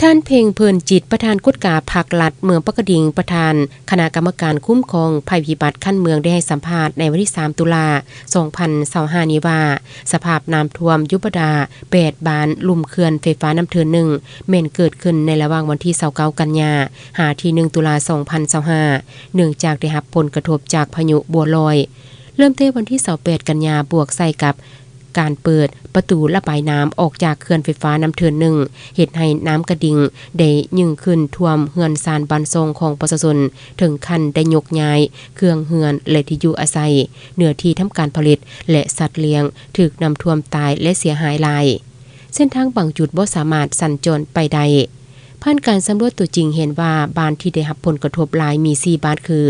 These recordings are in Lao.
ທ່ານ ເພັງ ເພີນຈິດ ປະທານກົດກາພັກລັດເມືອງປາກກະດິງ, ປະທານຄະນະກຳມະການຄຸ້ມຄອງໄພພິບັດຂັ້ນເມືອງ ໄດ້ໃຫ້ສຳພາດໃນວັນທີສາມ ຕຸລາ ສອງພັນຊາວຫ້ານີ້ວ່າ, ສະພາບນ້ຳຖ້ວມຢູ່ບັນດາແປດບ້ານລຸ່ມເຂື່ອນໄຟຟ້ານ້ຳເທີນໜຶ່ງ ແມ່ນເກີດຂຶ້ນໃນລະຫວ່າງວັນທີຊາວເກົ້າ ກັນຍາ ຫາທີໜຶ່ງ ຕຸລາ ສອງພັນຊາວຫ້າ ເນື່ອງຈາກໄດ້ຮັບຜົນກະທົບຈາກພາຍຸບົວລອຍ ເລີ່ມແຕ່ວັນທີຊາວແປດ ກັນຍາ ບວກໃສ່ກັບ ການເປີດປະຕູລະບາຍນ້ຳອອກຈາກເຂື່ອນໄຟຟ້ານ້ຳເທີນໜຶ່ງ ເຮັດໃຫ້ນ້ຳກະດິງໄດ້ຍື່ນຂຶ້ນຖ້ວມເຮືອນຊານບ້ານຊ່ອງຂອງປະຊາຊົນ, ເຖິງຂັ້ນໄດ້ຍົກຍ້າຍເຄື່ອງເຮືອນ ແລະ ທີ່ຢູ່ອາໄສ, ເນື້ອທີ່ທຳການຜະລິດ ແລະ ສັດລ້ຽງຖືກນ້ຳຖ້ວມຕາຍ ແລະ ເສຍຫາຍຫຼາຍ. ເສັ້ນທາງບາງຈຸດບໍ່ສາມາດສັນຈອນໄປໄດ້. ຜ່ານການສຳຫຼວດຕົວຈິງເຫັນວ່າ ບ້ານທີ່ໄດ້ຮັບຜົນກະທົບຫຼາຍມີສີ່ບ້ານຄື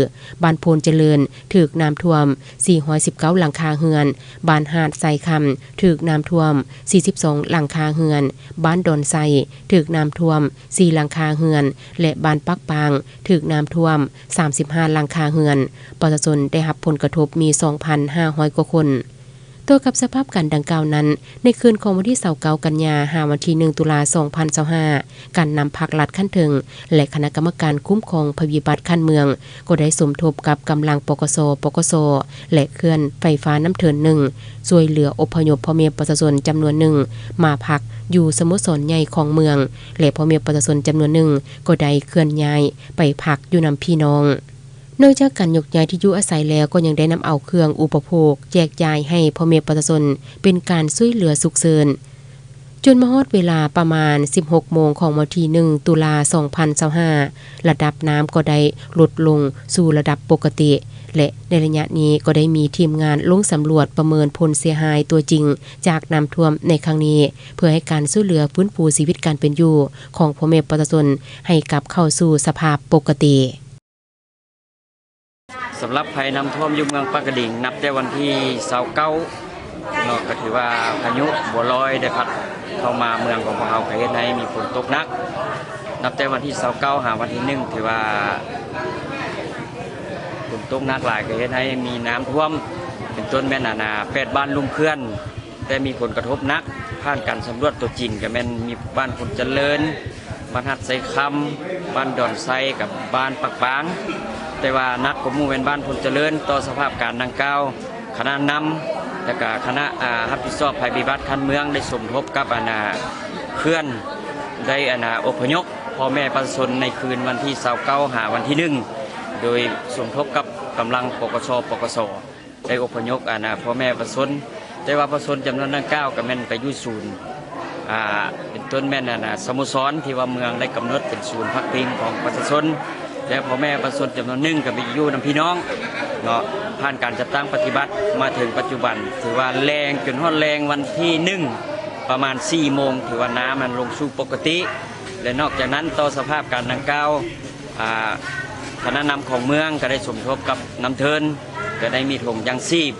ບ້ານໂພນຈະເລີນ ຖືກນ້ຳຖ້ວມສີ່ຮ້ອຍສິບເກົ້າຫຼັງຄາເຮືອນ, ບ້ານຫາດຊາຍຄຳ ຖືກນ້ຳຖ້ວມສີ່ສິບສອງຫຼັງຄາເຮືອນ, ບ້ານດອນໄຊ ຖືກນ້ຳຖ້ວມສີ່ຫຼັງຄາເຮືອນ ແລະ ບ້ານປາກປາງ ຖືກນ້ຳຖ້ວມສາມສິບຫ້າຫຼັງຄາເຮືອນ. ປະຊາຊົນໄດ້ຮັບຜົນກະທົບມີສອງພັນຫ້າຮ້ອຍກວ່າຄົນ. ຕໍ່ກັບສະພາບການດັ່ງກ່າວນັ້ນ, ໃນຄືນຂອງວັນທີຊາວເກົ້າ ກັນຍາ ຫາວັນທີໜຶ່ງ ຕຸລາ ສອງພັນຊາວຫ້າ ການນຳພັກລັດຂັ້ນເທິງ ແລະ ຄະນະກຳມະການຄຸ້ມຄອງໄພພິບັດຂັ້ນເມືອງ ກໍໄດ້ສົມທົບກັບກຳລັງ ປກສ, ປກສ ແລະ ເຂື່ອນໄຟຟ້ານ້ຳເທີນໜຶ່ງ ຊ່ວຍເຫຼືອອົບພະຍົບພໍ່ແມ່ປະຊາຊົນຈຳນວນໜຶ່ງມາພັກຢູ່ສະໂມສອນໃຫຍ່ຂອງເມືອງ ແລະ ພໍ່ແມ່ປະຊາຊົນຈຳນວນໜຶ່ງກໍໄດ້ເຄື່ອນຍ້າຍໄປພັກຢູ່ນຳພີ່ນ້ອງ. ນອກຈາກການຍົກຍ້າຍທີ່ຢູ່ອາໄສແລ້ວ, ກໍຍັງໄດ້ນຳເອົາເຄື່ອງອຸປະໂພກແຈກຈ່າຍໃຫ້ພໍ່ແມ່ປະຊາຊົນເປັນການຊ່ວຍເຫຼືອສຸກເສີນ. ຈົນມາຮອດເວລາປະມານສິບຫົກໂມງຂອງວັນທີໜຶ່ງ ຕຸລາ ສອງພັນຊາວຫ້າ ລະດັບນ້ຳກໍໄດ້ລົດລົງສູ່ລະດັບປົກກະຕິ ແລະ ໃນໄລຍະນີ້ກໍໄດ້ມີທີມງານລົງສຳຫຼວດປະເມີນຜົນເສຍຫາຍຕົວຈິງຈາກນ້ຳຖ້ວມໃນຄັ້ງນີ້ ເພື່ອໃຫ້ການຊ່ວຍເຫຼືອຟື້ນຟູຊີວິດການເປັນຢູ່ຂອງພໍ່ແມ່ປະຊາຊົນໃຫ້ກັບເຂົ້າສູ່ສະພາບປົກກະຕິ. ສຳລັບໄພນ້ຳຖ້ວມຢູ່ເມືອງປາກກະດິງ ນັບແຕ່ວັນທີຊາວເກົ້າເນາະ ກໍຖືວ່າພາຍຸບົວລອຍໄດ້ພັດເຂົ້າມາເມືອງຂອງພວກເຮົາ ກໍເຮັດໃຫ້ມີຝົນຕົກໜັກ. ນັບແຕ່ວັນທີຊາວເກົ້າ ຫາວັນທີໜຶ່ງ ຖືວ່າຝົນຕົກໜັກຫຼາຍ ກໍເຮັດໃຫ້ມີນ້ຳຖ້ວມ ເປັນຕົ້ນແມ່ນ ອັນນ່າ ແປດບ້ານລຸ່ມເຂື່ອນ ແຕ່ມີຜົນກະທົບໜັກ. ຜ່ານການສຳຫຼວດຕົວຈິງ ກໍແມ່ນມີບ້ານໂພນຈະເລີນ, ບ້ານຫາດໄຊຄຳ, ບ້ານດອນໄຊ ກັບບ້ານປາກປາງ. ແຕ່ວ່າໜັກກວ່າໝູ່ແມ່ນບ້ານໂພນຈະເລີນ. ຕໍ່ສະພາບການດັ່ງກ່າວ, ຄະນະນຳ ແລະກະຄະນະ ອາ ຮັບຜິດຊອບໄພພິບັດຂັ້ນເມືອງ ໄດ້ສົມທົບກັບ ອັນນ່າ ເຂື່ອນ ໄດ້ ອັນນ່າ ອົບພະຍົບພໍ່ແມ່ປະຊາຊົນໃນຄືນວັນທີຊາວເກົ້າ ຫາວັນທີໜຶ່ງ ໂດຍສົມທົບກັບກຳລັງ ປກສ, ປກສ ໄດ້ອົບພະຍົບ ອັນນ່າ ພໍ່ແມ່ປະຊາຊົນ. ແຕ່ວ່າປະຊາຊົນຈຳນວນດັ່ງກ່າວກໍແມ່ນໄປຢູ່ສູນ ອາ ເປັນຕົ້ນແມ່ນ ອັນນ່າ ສະໂມສອນທີ່ວ່າເມືອງໄດ້ກຳນົດເປັນສູນພັກພິງຂອງປະຊາຊົນ ແລະ ພໍ່ແມ່ປະຊາຊົນຈຳນວນໜຶ່ງກໍໄປຢູ່ນຳພີ່ນ້ອງເນາະ. ຜ່ານການຈັດຕັ້ງປະຕິບັດມາເຖິງປັດຈຸບັນ ຖືວ່າແລງ ຈົນຮອດແລງວັນທີໜຶ່ງ ປະມານສີ່ໂມງ ຖືວ່ານ້ຳນັ້ນລົງສູ່ປົກກະຕິ ແລະ ນອກຈາກນັ້ນ ຕໍ່ສະພາບການດັ່ງກ່າວ ອາ ຄະນະນຳຂອງເມືອງກໍໄດ້ສົມທົບກັບນ້ຳເທີນ ກໍໄດ້ມີຖົງຢາງຊີບ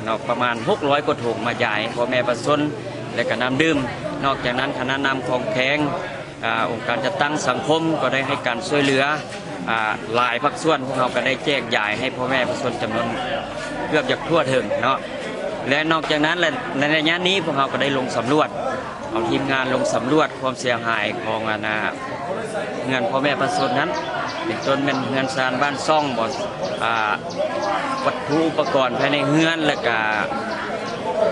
ເນາະ ປະມານຫົກຮ້ອຍກວ່າຖົງ ມາຢາຍໃຫ້ພໍ່ແມ່ປະຊາຊົນ ແລະ ກໍນ້ຳດື່ມ. ນອກຈາກນັ້ນ ຄະນະນຳຂອງແຂວງ ອາ ອົງການຈັດຕັ້ງສັງຄົມ ກໍໄດ້ໃຫ້ການຊ່ວຍເຫຼືອ ອາ ຫຼາຍພາກສ່ວນ. ພວກເຮົາກໍໄດ້ແຈກຢາຍໃຫ້ພໍ່ແມ່ປະຊາຊົນຈຳນວນເກືອບຈະທົ່ວເຖິງເນາະ ແລະ ນອກຈາກນັ້ນ ແລະ ໃນໄລຍະນີ້ ພວກເຮົາກໍໄດ້ລົງສຳຫຼວດ ເອົາທີມງານລົງສຳຫຼວດຄວາມເສຍຫາຍຂອງ ອັນນ່າ ເຮືອນພໍ່ແມ່ປະຊາຊົນນັ້ນ ເປັນຕົ້ນແມ່ນເຮືອນຊານບ້ານຊ່ອງບໍ ອາ ວັດຖຸອຸປະກອນພາຍໃນເຮືອນ ແລະກະ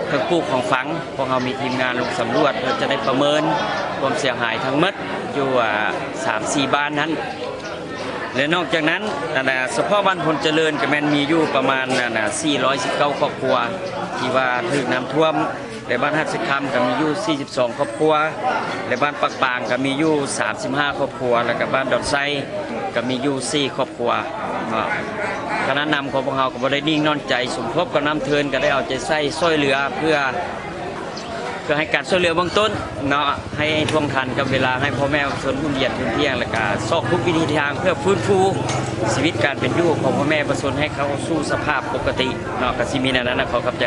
ເຄື່ອງປູກຂອງຝັງ. ພວກເຮົາມີທີມງານລົງສຳຫຼວດ ເພື່ອຈະໄດ້ປະເມີນຄວາມເສຍຫາຍທັງໝົດຢູ່ ອາ ສາມສີ່ບ້ານນັ້ນ. ແລະ ນອກຈາກນັ້ນ ອັນນ່າ ສະເພາະບ້ານໂພນຈະເລີນກໍແມ່ນມີຢູ່ປະມານ ອັນນ່າ ສີ່ຮ້ອຍສິບເກົ້າຄອບຄົວ ທີ່ວ່າຖືກນ້ຳຖ້ວມ ແລະ ບ້ານຫາດຊາຍຄຳກໍມີຢູ່ສີ່ສິບສອງຄອບຄົວ ແລະ ບ້ານປາກປາງກໍມີຢູ່ສາມສິບຫ້າຄອບຄົວ ແລະ ກໍບ້ານດອນໄຊກໍມີຢູ່ສີ່ຄອບຄົວເນາະ. ຄະນະນຳຂອງພວກເຮົາກໍບໍ່ໄດ້ນິ່ງນອນໃຈ ສົມທົບກັບນ້ຳເທີນ ກໍໄດ້ເອົາໃຈໃສ່ຊ່ວຍເຫຼືອ ເພື່ອ ເພື່ອໃຫ້ການຊ່ວຍເຫຼືອເບື້ອງຕົ້ນເນາະ ໃຫ້ທ່ວງທັນກັບເວລາ ໃຫ້ພໍ່ແມ່ປະຊາຊົນຫຸ່ມເຢັນທົ່ວເຖິງ ແລະ ກະຊອກທຸກວິທີທາງເພື່ອຟື້ນຟູຊີວິດການເປັນຢູ່ຂອງພໍ່ແມ່ປະຊາຊົນໃຫ້ເຂົ້າສູ່ສະພາບປົກກະຕິເນາະ. ກະຊິມີແນວນັ້ນນະ ຂໍຂອບໃຈ.